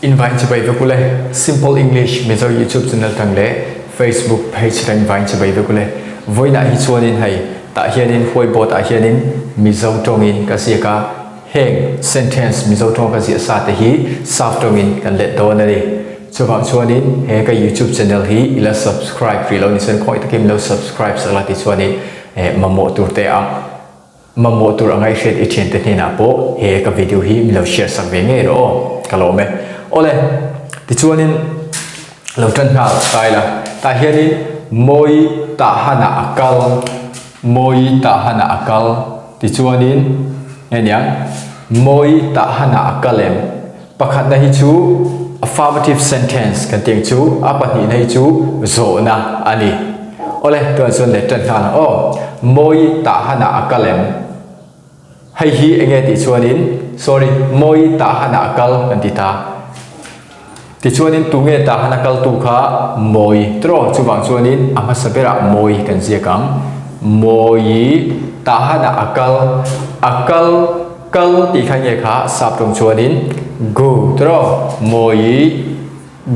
Invite chibai vek ule Simple English Mizo YouTube channel tang leh Facebook page tang invite chibai vek ule Vawiinah hi chuanin hei tah hianin whiteboard ah hianin Mizo tawngin ka ziak a heng sentence Mizo tawng ka ziah sa te hi Sap tawngin kan let dawn a ni. Chuvang chuanin he ka YouTube channel hi i la subscribe rih lo ni chuan khawngaih takin min lo subscribe sak la ti chuanin mamawh tur te ang Mamawh tur a ngaihhriat i thiante hnenah pawh he ka video hi min lo share sak ve ngei rawh aw, ka lawm e. Awle, tichuanin lo tan nghal ta ila, tah hianin Mawi Tahana a kal, Mawi Tahana a kal, tichuanin nge niang, Mawi Tahana a kal em? Pakhatna hi chu affirmative sentence kan tih ang chu, a pahnihna hi chu zawhna a ni. Awle, tunah chuan let tan nghal ang aw. Mawi Tahana a kal em? Hei hi enge tih chuanin, sorry, Mawi Tahana a kal kan ti ta. Tichuanin tunge Tahana kaltu kha Mawi tiraw? Chuvang chuanin a hmasa berah Mawi kan ziak ang. Mawi Tahana a kal, a kal. Kal tih kha nge kha sap tawng chuanin go tiraw Mawi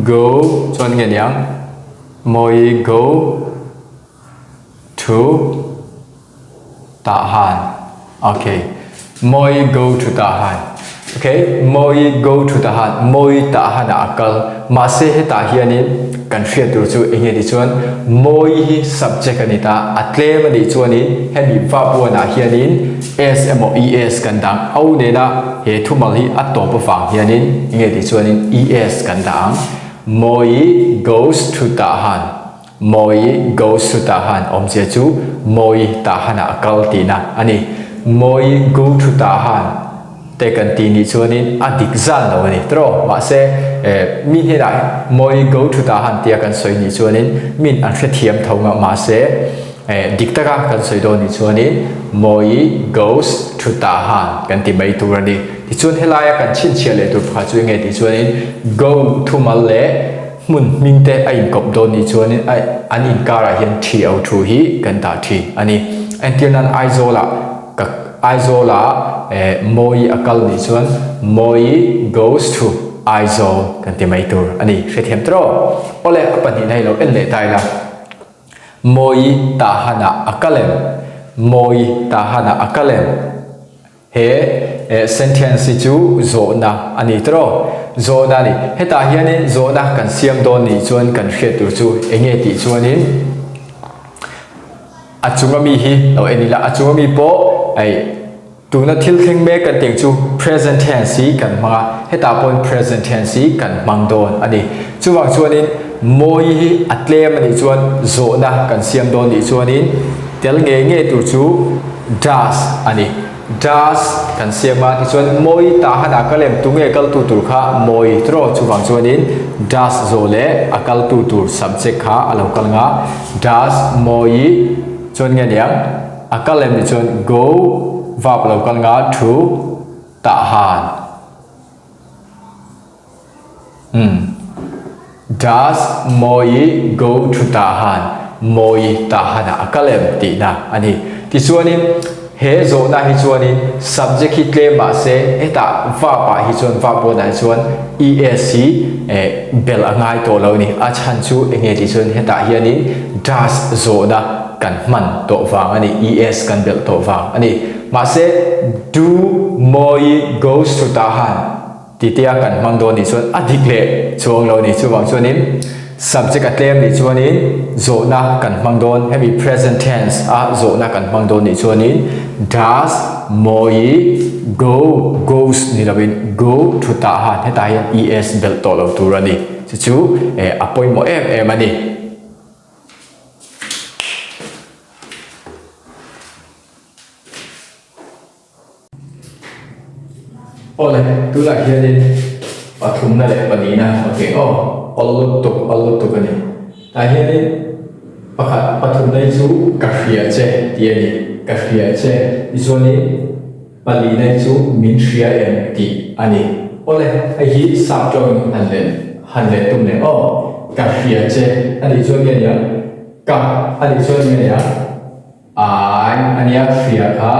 go chuan nge niang Mawi go to Tahan ok Mawi go to Tahan ok Mawi go to Tahan Mawi Tahan ah a kal mahse hetah hianin kan hriat tur chu enge tih chuan Mawi hi subject a ni ta a tlem a nih chuanin hemi verb one ah hianin S emaw ES kan dang au nena he thumal hi a tawp avang hianin enge tih chuanin ES kan dah ang. Mawi goes to Tahan Mawi goes to Tahan awmzia chu Mawi Tahanah a kal tihna a ni. Mawi go to Tahan te kan tih nih chuanin a dik zan lo a ni tiraw? Mahse mi hnenah Mawi go to Tahan tia kan sawi nih chuanin min an hrethiam tho ngah mahse Dik taka kan sawi dawn nih chuanin Mawi goes to Tahan kan ti mai tur a ni. Tichuan helaia kan chhinchhiah leh tur pakhat chu enge tih chuanin go thumal leh hmun hming te a inkawp dawn nih chuanin an inkarah hian thi o thu hi kan dah thin a ni. Entir nan Aizawlah ka Aizawlah Mawi a kal nih chuan Mawi goes to Aizawl kan ti mai tur a ni. Hrethiam tawh? Awle a pahnihna hi lo en leh ta ila. Mawi Tahanah a kal em? Mawi Tahanah a kal em? He sentence hi chu zawhna a ni tawh. Zawhna a ni. Hetah hianin zawhna kan siam dawn nih chuan kan hriat tur chu eng nge tih chuanin a chunga mi hi lo en ila, a chunga mi pawh hei tuna thil thleng mek kan tih ang chu present tense hi kan hmang a, hetah pawhin present tense hi kan hmang dawn a ni. Chuvang chuanin mawi hi a tlem a nih chuan zawhna kan siam dawn nih chuanin tel ngei ngei tur chu does a ni. Does kan siam a, tichuan mawi tahan ah kal em tunge kaltu tur kha mawi tiraw chuvang chuanin does zawh leh a kaltu tur subject kha a lo kal nga does mawi chuan nge niang. A kal em nih chuan go verb lo kal nga thu tah han umm Does Mawi go to Tahan? Mawi Tahan ah a kal em tihna a ni. Tichuanin he zawhna hi chuanin subject hi tlem mahse hetah verb ah hi chuan verb one ah hi chuan es hi eh belh a ngai tawh lo a ni. A chhan chu enge tih chuan hetah hianin does zawhna kan hman tawh vang a ni, es kan belh tawh vang a ni. Mahse, do Mawi goes to Tahan ti tia kan hmang dawn nih chuan a dik leh chuang lo a ni. Chuvang chuanin subject a tlem nih chuanin zawhna kan hmang dawn, hemi present tense a zawhna kan hmang dawn nih chuanin does Mawi go, goes ni lovin go to Tahan hetah hian es belh tawh lo tur a ni. Chu chu a pawimawh em em a ni. Awle, tunah hianin pathumna leh pahnihna ok aw, awl lutuk awl lutuk a ni. Tah hianin pakhat pathumna hi chu ka hria che tih a ni, ka hria che tichuanin palihna hi chu min hria em tih a ni. Awle, hei hi sap tawngin han len han len tum leh aw, ka hria che a nih chuan nge nia, ka a nih chuan nge nia, I a nia hria kha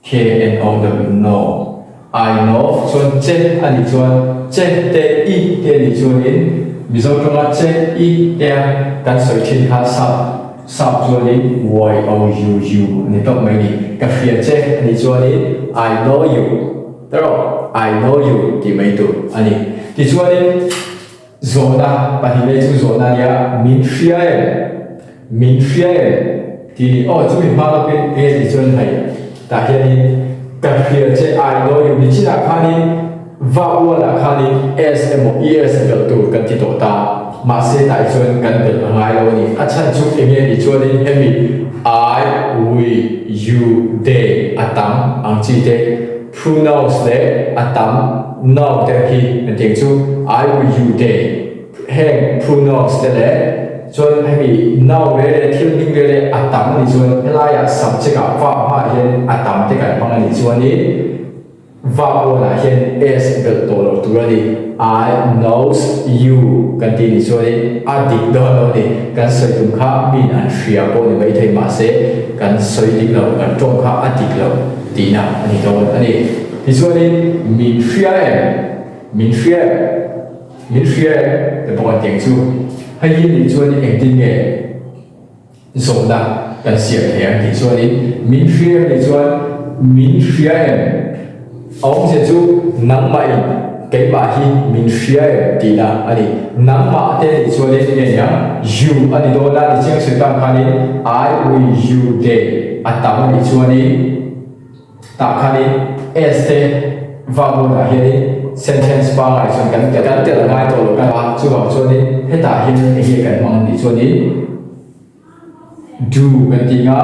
K N O W know, I know. Chuan che a nih chuan che te i te a nih chuanin Mizo tawnga che i tea kan sawi thin kha sap sap chuanin y o u u a ni tawp mai ni. Ka hria che a nih chuanin I know you erawh I know you tih mai tur a ni. Tichuanin. Zawhna pahnih leh chu zawhna a nia, min hria em? Min hria em? Tih ni. Aw, chumi hma lawkin enge tih chuan hei tah hianin ka hria che I know you ni chinah khanin va ualah khanin S emaw ES belh tur kan ti tawh ta. Mahse tah hi chuan kan belh a ngai lo a ni. A chhan chu enge tih chuanin hemi I, we, you, they a tam ang chi te Pronouns leh a tam noun te khi engtiang chu I, we, you, they heng pronouns te leh chuan hemi noun reh leh thil hming reh leh a tam anih chuan helaiah subject ah verb hmaah hian a tam te kan hmang anih chuanin verb awnah hian s belh tawh loh tur a ni. I knows you kan tih nih chuanin a dik dawn lo a ni. Kan sawi tum kha min an hria pawh ni maithei mahse kan sawi dik lo, kan tawng kha a dik lo. Tihna a ni dawn a ni. Tichuanin min hria em? Min hria em? Min hria em? Te pawh an tiang chu. Hei hi nih chuanin engtin nge zawhna kan siam thei ang tih chuanin min hria em nih chuan min hria em? A awmzia chu nangmahin keimah hi min hria em tihna a ni. Nangmah te nih chuanin nge niang you a ni dawn a, ni chiang sawi tan khanin I, we, you, they a tam a nih chuanin tah khanin s te verb hmunah hianin sentence pangngai chuan kan tel kan tel a ngai tawh lo a, chuvang chuanin hetah hian enge kan hmang nih chuanin do kan tih nga.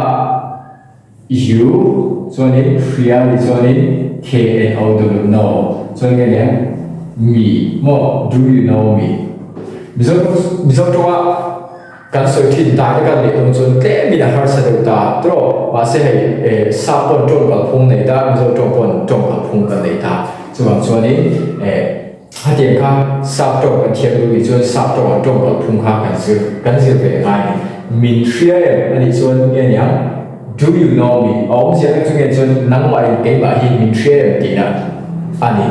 U chuanin hria nih chuanin K-N-O-W know chuan nge nia me maw do you know me Mizo Mizo tawnga kan sawi thin ta te kan leh dawn chuan tlemin a harsa deuh ta tawh mahse hei eh sap pawn tawng kalphung nei ta Mizo tawng pawn tawng kalphung kan nei ta chuvang chuanin eh hetiang kha sap tawng kan thiam duh nih chuan sap tawngah tawng kalphung kha kan zir kan zir ve ngai a ni. Min hria em a nih chuan nge nia Do you know me? A awmzia tak chu nge chuan nangmahin keimah hi min hria em tihna a ni.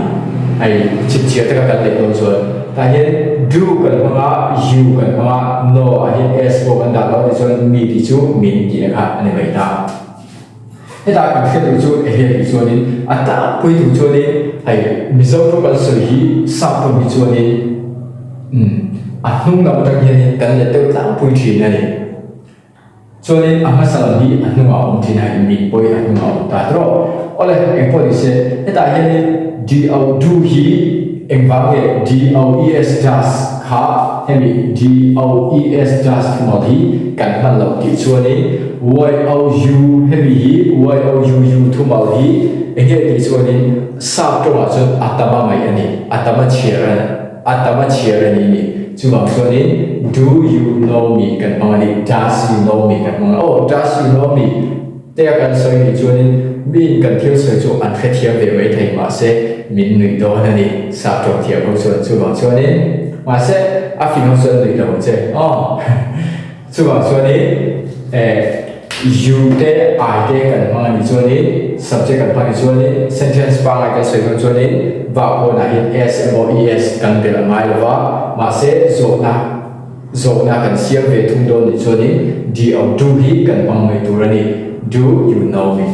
Hei chipchiar taka kan leh dawn chuan tah hian do kan hmang a, you kan hmang a, know ah hian s pawh kan dah lo a nih chuan mi tih chu min tihna kha a ni mai ta. Hetah kan hriat duh chu ehe tih chuanin a tlangpui duh chuanin hei Mizo thu kan sawi hi sap tum hi chuanin umm a hnung lam atang hianin kan let deuh tlangpui thin a ni. Chuanin a hmasa lam hi a hnungah a awm thin a, in mit pawhin a hnungah a awm ta tawh. Awle engpawh ni se hetah hianin do do hi engvang nge does does kha hemi does does thumal hi kan hman loh tih chuanin you hemi hi you thumal hi enge tih chuanin sap tawngah chuan a tam a ngaih a ni a tam a chhiar a a tam a chhiar a ni ni chuvang chuanin do you know me kan hmang a ni does you know me kan hmang a aw does you know me Tea kan sawi nih chuanin miin kan thil sawi chu an hrethiam ve mai thei mahse min nuih dawn a ni, sap tawng thiam ho chuan chuvang chuanin mahse a fing ho chuan nuih lo ang che aw chuvang chuanin eh you te I te kan hmang a nih chuanin subject kan hmang a nih chuanin sentence pangngai kan sawi dawn chuanin vah pawnah hian s emaw es kan belh a ngai lo va mahse zawhna Zawhna kan siam ve thung dawn nih chuanin do do hi kan hmang mai tur a ni. Do you know me?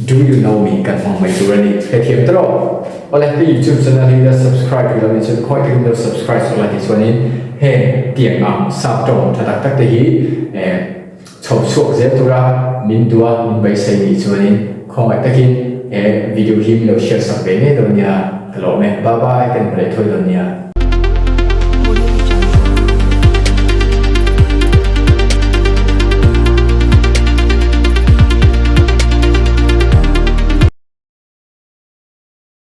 Do you know me kan hmang mai tur a ni. Hrethiam ta rawh. Awle, ka YouTube channel hi la subscribe rih lo nih chuan khawi takin lo subscribe sak la tih chuanin heng tiang ang sap tawng tha tak tak te hi eh chho chhuak zel tura min duh a, min beisei nih chuanin khawngaih takin he video hi min lo share sak ve ngei dawn nia. Ka lawm e. Bye bye, kan hmu leh thawi dawn nia.